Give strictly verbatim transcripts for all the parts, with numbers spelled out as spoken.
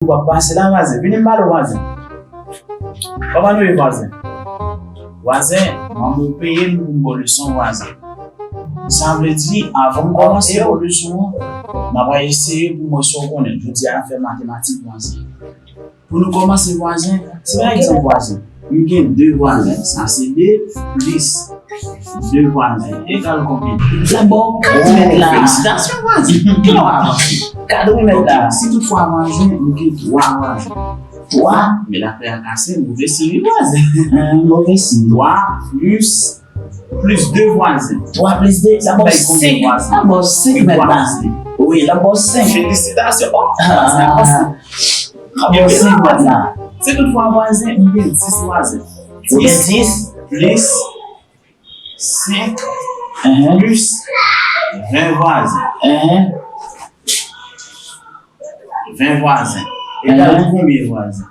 W ap pase la, vwazen. Vini m pale w, vwazen. Kòman nou ye, vwazen? Vwazen, manman w peye m pou m ba w leson, vwazen. Sa vle di, avan m kòmanse ba w leson an, m ap eseye pou m wè sa w konnen. Jodi a, n ap fè matematik, vwazen. Pou nou kòmanse, vwazen, se pa egzanp, vwazen. M gen de vwazen. Sa se de plis de vwazen egal konbyen? Sa bon, kado wi mèt la. Felisitasyon, vwazen. Kado wi mèt la. Ok, si toutfwa, vwazen, m gen twa vwazen. Twa? Men lapè a kase, move siy wi, vwazen. Move siy. Twa plis plis de vwazen. Twa plis de, sa ba w senk. Sa ba w senk mèt la. Wi, la ba w senk. Felisitasyon. Oh, sa avanse. Sa ba w senk mèt la. Si toutfwa, vwazen, m gen dis vwazen. Ou gen dis? Plis senk plis ven vwazen. Ven vwazen. Egal konbyen vwazen?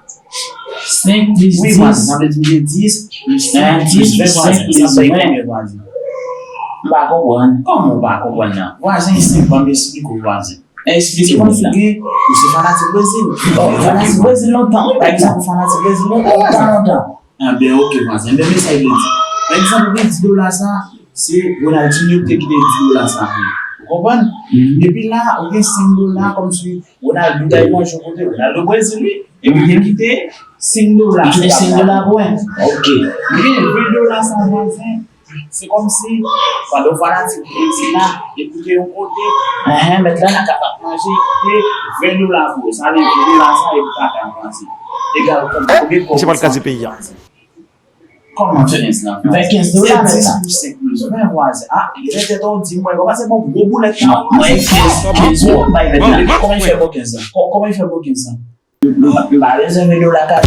Senk plis dis. Wi, vwazen. Sa vle di m gen dis plis senk plis ven vwazen. Sa fè konbyen vwazen? M pa konprann. Kòman w pa konprann nan? Vwazen e senk, ban m esplike w, vwazen. Esplike m la. Ou se fanatik Brezil. Ou fanatik Brezil lontan, wi, pa egzanp, ou fanatik Brezil lontan, lontan, lontan. Enben, ok, vwazen. Enben, men sa l vle di. Pa egzanp, ou gen dis dola sa, se Ronaldinho ki te kite dis dola sa pou ou. Ou konprann? Epi la, ou gen senk dola, kòmsi Ronaldo t al manje yon kote, Ronaldo Brezil, wi. Epi li kite senk dola. Li kite senk dola pou mwen. Ok. Men ven dola sa, vwazen, se kòmsi pandan w fanatik Brezil la, epi w te yon kote, mèt la ka t ap manje, li kite ven dola pou ou. Sa vle di ven dola sa, epi w pa ka manje. Egal konbyen? Konbyen kòb sa? Misye pral kraze peyi a. Kòman challenge lan fè? Ven kenz dola, mèt la. Se dis pou senk plis ven, vwazen. Ah, li fè tèt ou di mwen, kòman se bon gwo boulèt la? Mwen kenz, kenz dola m bay mèt la. Kòman l fè bon kenz la? Kò-, kòman l fè bon kenz la? M pa bezwen ven dola kat.